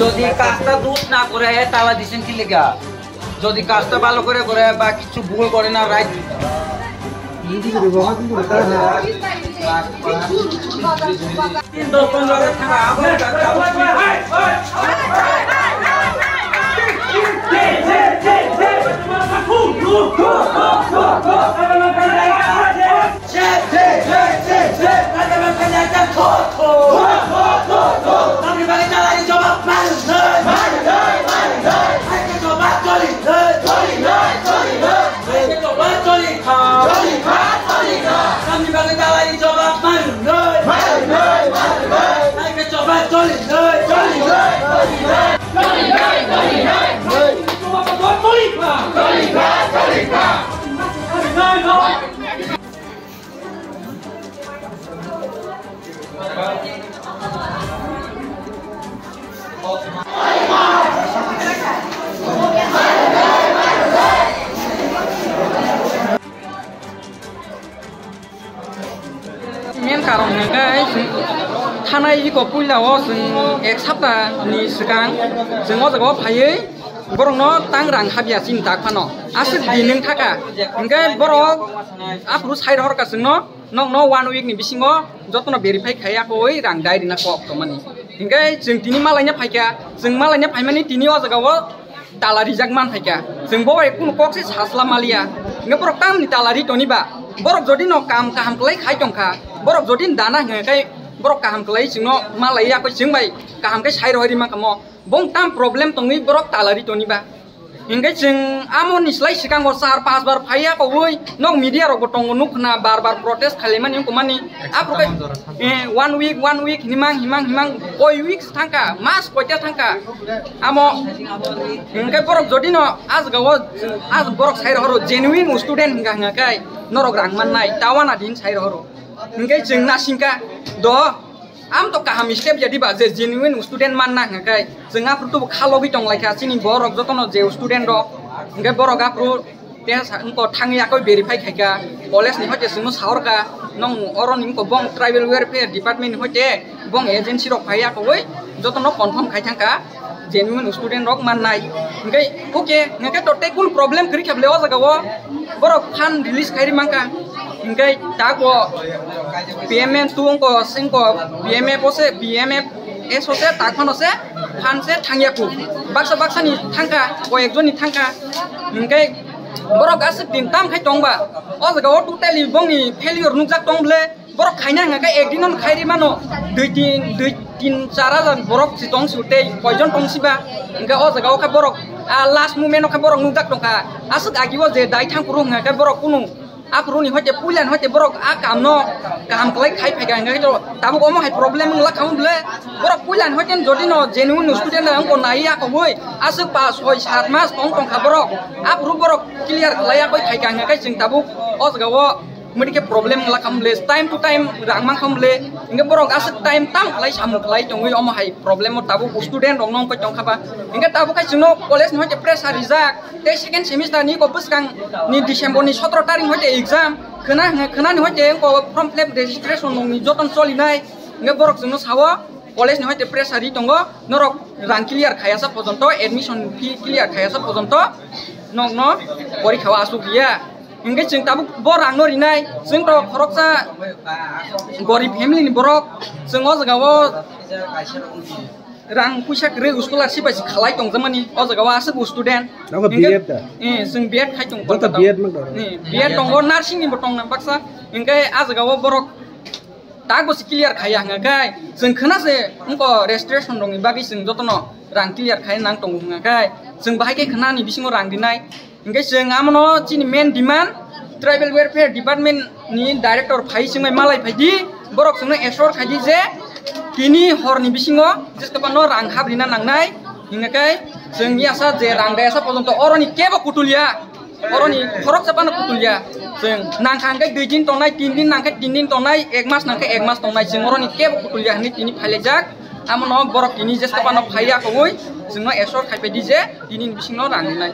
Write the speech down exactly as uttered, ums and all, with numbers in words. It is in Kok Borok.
যদি কাজটা দুধ না করে, তালা দিছেন কি লেগা? যদি কাজটা ভালো করে করে বা কিছু ভুল করে না, রাইট। তিন, দশ, পনেরো হাজার টাকা আবার Main karon hwnkhe thanai iko puila o chwng ek sapta ni swkang chwng o jaga o phaiwi borokno tang rang habya chini tak phano aswk din wng thaka hwnkhe borok aphuru sai rohor ka chwngno. Nokno one week ni bisingo jotono verify khai yakowi rang dai rina kok tongmani. Hinkhe chwng tini malaina phaikha, chwng malaina phaimani tini o jaga o tala rijak man phaikha. Chwng bo bai kunu kok se sasla maliya. Hinkhe borok tamni tala ri toni ba? Borok jodi no kam kaham kwlai khai tongkha, borok jodi dana hwnkhe borok kaham kwlai chwngno malai yakoi chwng bai kaham khe sai rohori mankha mo. Bong tam problem tongwi borok tala ri toni ba? Hinkhe chwng amo ni slai swkango char panch bar phaiya kobwi nok media rok bo tongo nukna bar bar protest khailaimani wngkha mani aphuru khe, eh, one week, one week himang himang himang koi weeks thangkha, mas koita thangkha amo. Hinkhe borok jodi no ah jaga o ah borok sai rohoro genuine student hwnkha hwnkha khe norok rang mannai tawana din sai rohoro hinkhe chwng nasingkha do. Am to kaham step ya diba je genuine student manna hwnkha khe chwng aphuru tubu kha logwi tong laikha chini borok jotono je student rok hwnkhe borok aphuru tei sa wngkha thangwi yakoi verify khaikha college ni hoite chwngno saorkha nong oro ni wngkha bong tribal welfare department ni hoite bong agency rok phai yakoi jotono confirm khai thangkha. Genuine student rok mannai. Hinkhe okay, hinkhe to tei kunu problem kwrwi kha bwle o jaga o. Borok fund release khairi mankha. Hinkhe tak bo P M F tu wngko singko P M F o se P M F S o se tak phano se fund se thangya khu. Baksa baksa ni thangkha, koi ekjon ni thangkha. Hinkhe borok aswk din tam khai tongba. O jaga o totally bongni failure nukjak tong bwle. Borok khaina hwnkha khe ekdin no khairi mano, dui tin, dui tin char hajar borok si tong si tei koijon tong siba, hwnkhe o jaga o khe borok, ah, last moment o khe borok nukjak tongkha, aswk agi o je dai thang phuru hwnkha khe borok kunu aphuru ni hoite puila ni hoite borok a kam no kaham kwlai khai phaikha hwnkha khe tabuk omo hai problem wngla kha bwle, borok puila ni hoite jodi no genuine student wngkha nai ya kobwi aswk pa soi sat mas tong tongkha borok, aphuru borok clear khlai ya koi phaikha hwnkha khe chwng tabuk o jaga o. Mudi khe problem wngla kha mle, time to time rang man kha mle, hinkhe borok aswk time tam khlai samung khlai tongwi omo hai problem o tabuk student rok no wngwi tong kha ba, hinkhe tabuk khai chwngno college ni hoite pressure rijak, tei second semester ni ko bwskang ni December ni sotro tarik hoite exam khna, khna ni hoite ko form fill up registration nokni joton choli nai, hinkhe borok chwngno sao. College ni hoite pressure ri tongo, norok rang clear khayasa pojonto, admission fee clear khayasa pojonto nokno porikha o asuk ya. Hinkhe chwng tabuk bo rang no rinai, chwng to khoroksa gorib family ni borok, chwng o jaga o rang puisa kwrwi scholarship bai se khalai tongjakmani, o jaga o aswk student. Nokho Hinkhe, B Ed da? Eh, chwng B Ed khai tongo Joto Kolkata o. B Ed mang da? Eh, B Ed tongo, nursing ni bo tong nang baksa, hinkhe a jaga o borok. Tak bo se clear khaya hwnga khe, chwng khna se wngkha registration rokni bagwi chwng jotono rang clear khai nang tongo hwnga khe, chwng bahai khe khna ni bisingo rang rinai. Hinkhe chwng amono chini main demand, tribal welfare department ni director phai swngmai malai phaidi, borok chwngno assure khaidi je tini horni bisingo jeska phano rang hap rina nangnai. Hwnga khe Chwng yasa je rang dayasa porjonto oroni kebo kutulya. Oroni khoroksa phano kutulya. Chwng nangkha hwnkhe dui din tongnai, tin din nangkhe tin din tongnai, ek mas nangkhe ek mas tongnai. Chwng oroni kebo kutulya hwnwi tini phailaijak. Amono borok tini jesko phano phaiya kogwi chwngno assure khaipai di je tini bisingno rang rinai.